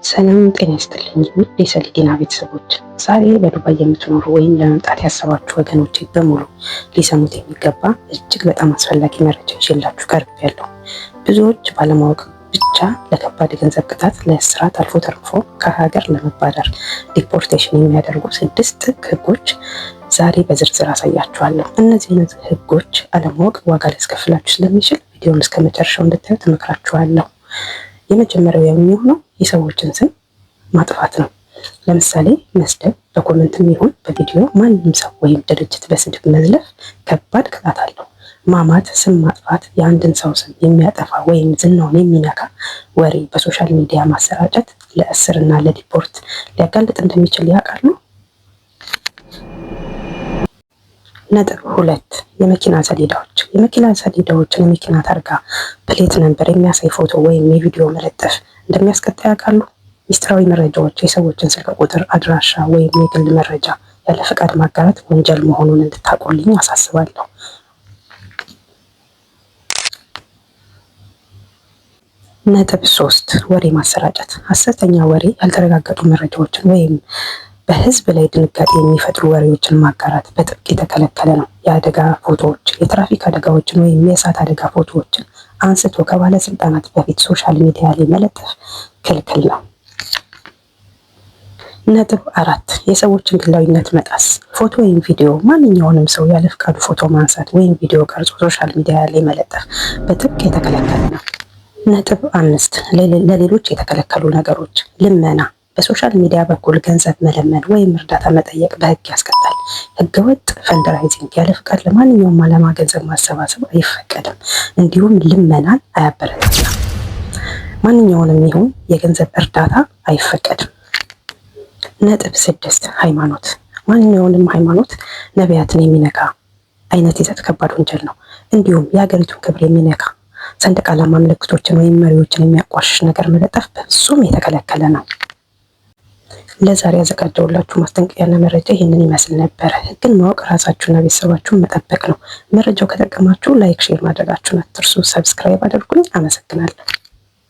ሰላም ጤና ይስጥልኝ ውድ የሰሊዲና ቤተሰቦች፣ ዛሬ በዱባይ የምትኖሩ ወይም ለመምጣት ያሰባችሁ ወገኖቼ በሙሉ ሊሰሙት የሚገባ እጅግ በጣም አስፈላጊ መረጃ ይዤላችሁ ቀርቤያለሁ። ብዙዎች ባለማወቅ ብቻ ለከባድ የገንዘብ ቅጣት፣ ለእስራት፣ አልፎ ተርፎ ከሀገር ለመባረር deportation የሚያደርጉ ስድስት ጥብቅ ህጎች ዛሬ በዝርዝር አሳያችኋለሁ። እነዚህን ህጎች አለማወቅ ዋጋ ሊያስከፍላችሁ ስለሚችል ቪዲዮውን እስከ መጨረሻው እንድታዩ እመክራችኋለሁ። የመጀመሪያው የሚሆነው የሰዎችን ስም ማጥፋት ነው። ለምሳሌ መስደብ፣ በ comment ም ይሁን በቪዲዮ ማንም ሰው ወይም ድርጅት በስድብ መዝለፍ ከባድ ቅጣት አለው። ማማት፣ ስም ማጥፋት፣ የአንድን ሰው ስም የሚያጠፋ ወይም ዝናውን የሚነካ ወሬ በ social media ማሰራጨት ለእስርና ለ deport ሊያጋልጥ እንደሚችል ያውቃሉ? ነጥብ 2፣ የመኪና ሰሌዳዎች። የመኪና ሰሌዳዎችን፣ የመኪና ታርጋ plate number የሚያሳይ ፎቶ ወይም የቪዲዮ መለጠፍ እንደሚያስቀጣ ያውቃሉ? ሚስጥራዊ መረጃዎች፣ የሰዎችን ስልክ ቁጥር፣ አድራሻ ወይም የግል መረጃ ያለ ፈቃድ ማጋራት ወንጀል መሆኑን እንድታውቁልኝ አሳስባለሁ። ነጥብ 3፣ ወሬ ማሰራጨት። ሀሰተኛ ወሬ፣ ያልተረጋገጡ መረጃዎችን ወይም በህዝብ ላይ ድንጋጤ የሚፈጥሩ ወሬዎችን ማጋራት በጥብቅ የተከለከለ ነው። የአደጋ ፎቶዎች፣ የትራፊክ አደጋዎችን ወይም የእሳት አደጋ ፎቶዎችን አንስቶ ከባለስልጣናት በፊት social media ላይ መለጠፍ ክልክል ነው። ነጥብ 4፣ የሰዎችን ግላዊነት መጣስ። ፎቶ ወይም ቪዲዮ፣ ማንኛውንም ሰው ያለ ፍቃዱ ፎቶ ማንሳት ወይም ቪዲዮ ቀርጾ social media ላይ መለጠፍ በጥብቅ የተከለከለ ነው። ነጥብ 5፣ ለሌሎች የተከለከሉ ነገሮች። ልመና፣ በ social media በኩል ገንዘብ መለመን ወይም እርዳታ መጠየቅ በህግ ያስቀጣል። ህገወጥ fundraising፣ ያለ ፍቃድ ለማንኛውም ዓላማ ገንዘብ ማሰባሰብ አይፈቀድም። እንዲሁም ልመናን አያበረታታም። ማንኛውንም ይሁን የገንዘብ እርዳታ አይፈቀድም። ነጥብ 6፣ ሃይማኖት። ማንኛውንም ሃይማኖት፣ ነቢያትን የሚነካ አይነት ይዘት ከባድ ወንጀል ነው። እንዲሁም የሀገሪቱን ክብር የሚነካ ሰንደቅ ዓላማ ምልክቶችን ወይም መሪዎችን የሚያቋሽሽ ነገር መለጠፍ በፍጹም የተከለከለ ነው። ለዛሬ ያዘጋጀሁላችሁ ማስጠንቀቂያና መረጃ ይህንን ይመስል ነበረ። ህግን ማወቅ ራሳችሁና ቤተሰባችሁን መጠበቅ ነው። መረጃው ከጠቀማችሁ like፣ share ማድረጋችሁን አትርሱ። Subscribe አድርጉኝ። አመሰግናለሁ።